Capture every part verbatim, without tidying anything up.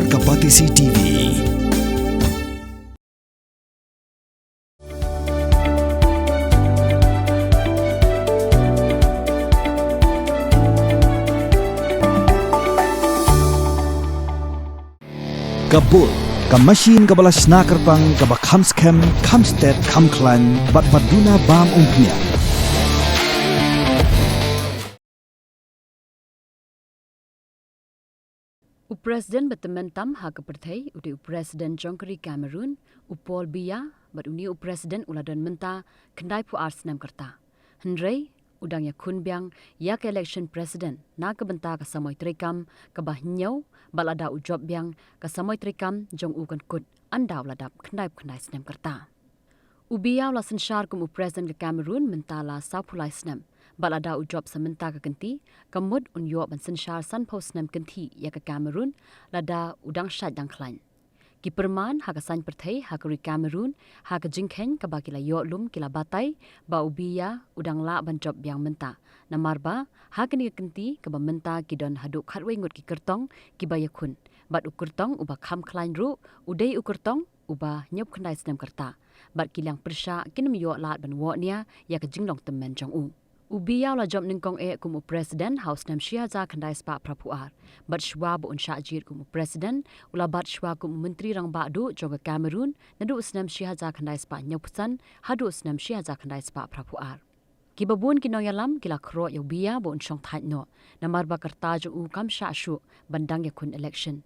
Ka Batesi T V. Ka Bull, ka machine kaba la shna kyrpang, kaba kham skhem, kham stet, kham khlaiñ, bad ba duna bam umphniang. U President ba tymmen tam ha ka pyrthei u dei u President jong ka ri Cameroon, u Paul Biya, bad une u President u la don mynta khyndai phew ar snem ka rta. Hynrei u dang ïakhun biang ïa ka election President na ka bynta ka samoi treikam kaba hynñiew, bad lada u jop biang, ka samoi treikam jong u kan kut ynda u la dap khyndai phew khyndai snem ka rta. U Biya u la synshar kum u President ka Cameroon mynta la saw phew lai snem, bad lada u jop sa mynta ka kynti, ka mut un ïoh ban synshar san phew snem kynthih ïa ka Cameroon lada u dang shait dang khlaiñ. Ki pyrman ha ka saiñ pyrthei ha ka ri Cameroon, ha ka jingkheiñ kaba ki la ïoh lum ki la batai ba u Biya u dang lah ban jop biang mynta, namar ba ha kane ka kynti kaba mynta ki don haduh khatwei ngut ki kyrtong kiba ïakhun, bad u kyrtong uba kham khlaiñ ruh u dei u kyrtong uba hynñiew phew khyndai snem ka rta, bad ki liang pyrshah kin ym ïoh lad ban woh nia ïa ka jinglong tymmen jong u. U Biya u la jop nyngkong eh kum u President ha u snem shi hajar khyndai spah phra phew ar, bad shuwa ba un shah jied kum u President u la bat shuwa kum u Myntri Rangbah Duh jong ka Cameroon naduh u snem shi hajar khyndai spah hynñiew phew san haduh u snem shi hajar khyndai spah phra phew ar. Kiba bun ki nongïalam ki la khroh ïa u Biya ba un shong thait noh, namar ba ka rta jong u kam shah shuh ban dang ïakhun election.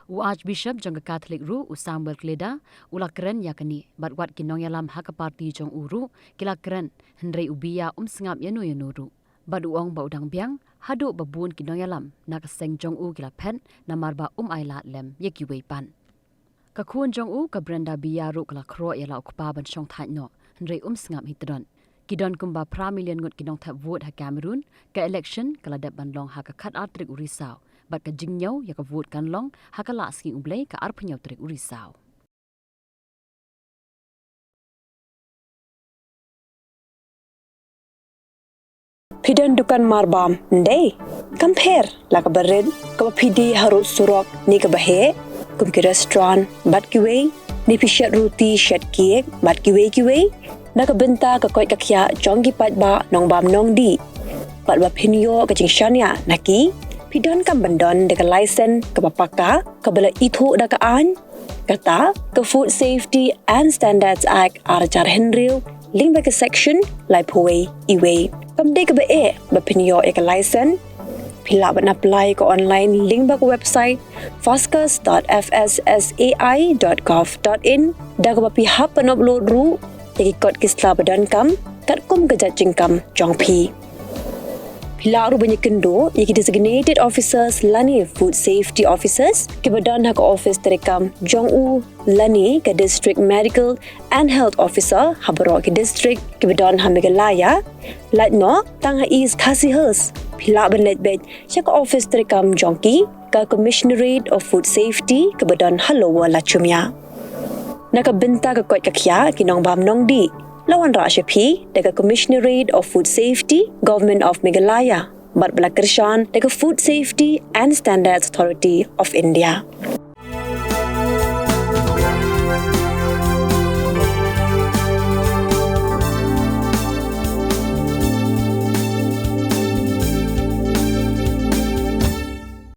U Archbishop jong ka Catholic ruh, u Samuel Kleda, u la kren ïa kane, bad wat ki nongïalam ha ka party jong u ruh ki la kren, hynrei u Biya um sngap ïano ïano ruh. Bad u ong ba u dang biang haduh ba bun ki nongïalam na ka seng jong u ki la phet, namar ba um ai lad lem ïa kiwei pat. Ka khun jong u, ka Brenda Biya ruh ka la khroh ïa la u kpa ban shong thait noh, hynrei um sngap hi tdon. Ki don kumba phra million ngut ki nongthep vote ha Cameroon, ka election ka la dep ban long ha ka khatar tarik u Risaw, bad ka jingñiew ïa ka vote kan long ha ka Lahsngi U Blei, ka arphew hynñiew tarik u Risaw. Phi don dukan marbam, ym dei? Kam pher, la kaba rit, kaba phi die harud surok ne kaba heh, kum ki restaurant bad kiwei, ne phi shet ruti, shet cake bad kiwei kiwei, na ka bynta ka koit ka khiah jong ki paidbah nongbam nongdih, bad ba phin ïoh ka jingshaniah na ki, phi donkam ban don da ka license kaba paka, kaba la ithuh da ka aiñ, kata ka Food Safety and Standards Act ar hajar hynriew, lyngba ka section laiphew wei E wei. Kam dei kaba eh ba phin ïoh ïa ka license. Phi lah ban apply ka online lyngba ka website foscas dot F S S A I dot gov dot in, da kaba phi hap ban upload ruh ïa ki kot ki sla ba donkam katkum ka jait jingkam jong phi. Phi lah ruh ban ïakynduh ïa ki designated officers lane food safety officers kiba don ha ka office treikam jong u lane ka District Medical and Health Officer ha baroh ki district kiba don ha Meghalaya. Lait noh tang ha East Khasi Hills, phi lah ban leit beit sha ka office treikam jong ki, ka Commissionerate of Food Safety kaba don ha Lower Lachumia. Na ka bynta ka koit ka khiah ki nongbam nongdih, la wanrah sha phi da ka Commissionerate of Food Safety, Government of Meghalaya, bad ba la kyrshan da ka Food Safety and Standards Authority of India.